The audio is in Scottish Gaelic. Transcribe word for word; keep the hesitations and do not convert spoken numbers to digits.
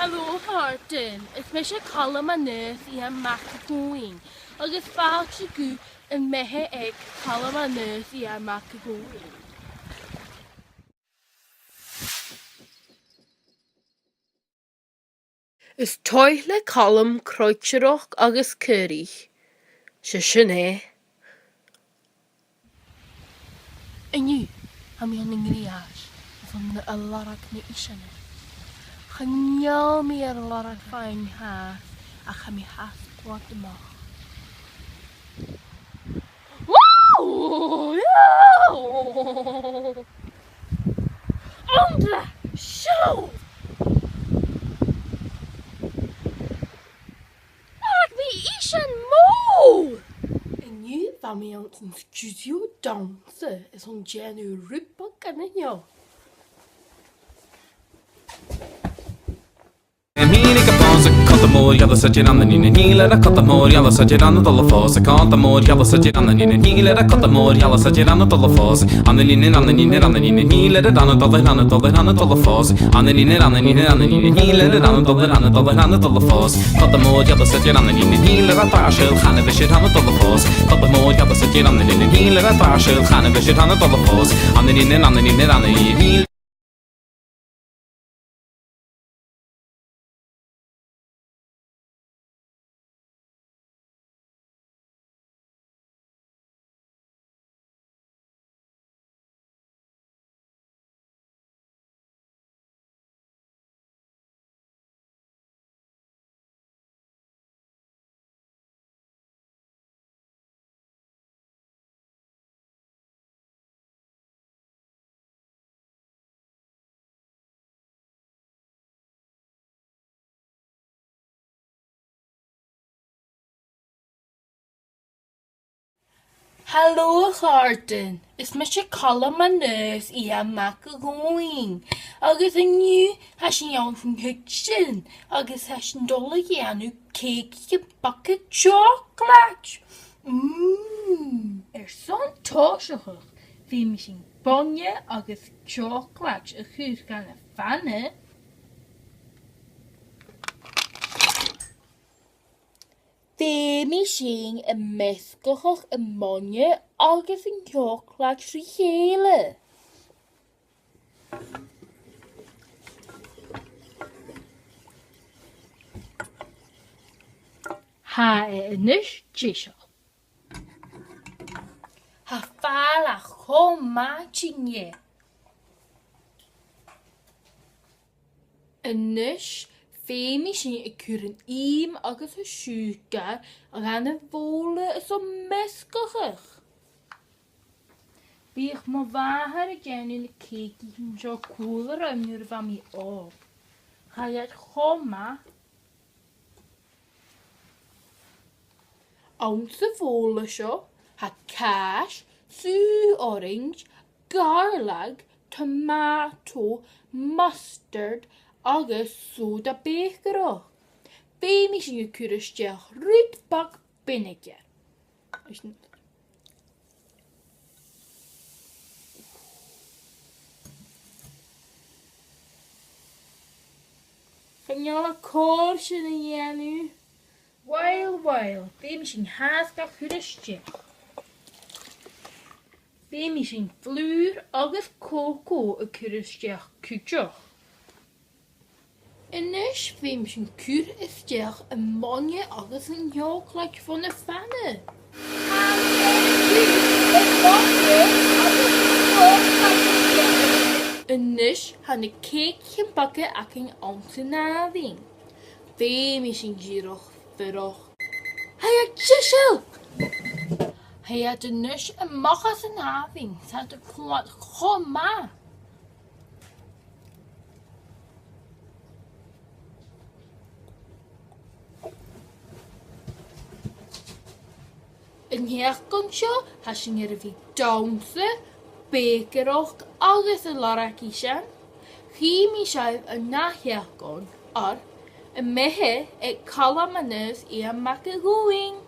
Halò a chàirdean, is mise Calum à Naas Iain MacGaoith, agus fàilte gu Am Beatha aig Calum à Naas Iain MacGaoith. Is toil le Calum croitearachd agus caoraich. 'S e sin e. An-diugh, tha mi ann an gnìomh, is ann a lorg na h-iseanan. Chan eil mi air lorg fhèin fhathast, ach tha mi fhathast a' coimhead a-mach. Wow! Wow! An-dràsta, seo! Ach bha isean mòr! An-diugh bha mi anns an stiùidio dannsa is ann a' dèanamh rud beag an-diugh. Halò a chàirdean, is mise Calum à Naas Iain MacGaoith, agus an-diugh tha sinn anns an kitchen, agus tha sinn a' dol a dhèanamh cèic beag teòclaid. Mm. Airson tòiseachadh, feumaidh sinn bainne agus teòclaid a chur dhan a' phana. Feumaidh sinn a' measgachadh am bainne agus an teòclaid ri chèile. Tha e a-nis deiseil. Tha fàileadh cho math an-diugh. A-nis, feumaidh sinn a' cur an ìm agus an siùcar dhan a' bhobhla is a' measgachadh. Bhiodh mo mhàthair a' dèanamh na cèicichean seo còmhla rium nuair a bha mi òg. Chaidh iad cho math. Anns a' bhobhla seo, tha càis, sùgh orains, gàrlaig, tomato, mustard agus sòda bèicearachd. Feumaidh sinn a' cur a-steach rud beag vinegar. Chan eil e còir sin a dhèanamh. Uill, uill, feumaidh sinn fhathast a chur a-steach. Feumaidh sinn flùr agus còcó a chur a-steach cuideachd. A-nis, feumaidh sinn cur a-steach am bainne agus an teòclaid fon a' phana. Tha mi air cur am bainne agus an teòclaid a-steach. A-nis, tha na cèicichean beaga againn anns an àmhainn. Feumaidh sinn dìreach fuireach. Tha iad deiseil! Tha iad a-nis a-mach às an àmhainn, 's tha iad a' coimhead cho math. An t-seachdain seo, tha sinn air a bhith a' dannsa, bèicearachd agus a' lorg isean. Chì mi sibh an ath sheachdain air Am Beatha aig Calum à Naas Iain MacGaoith.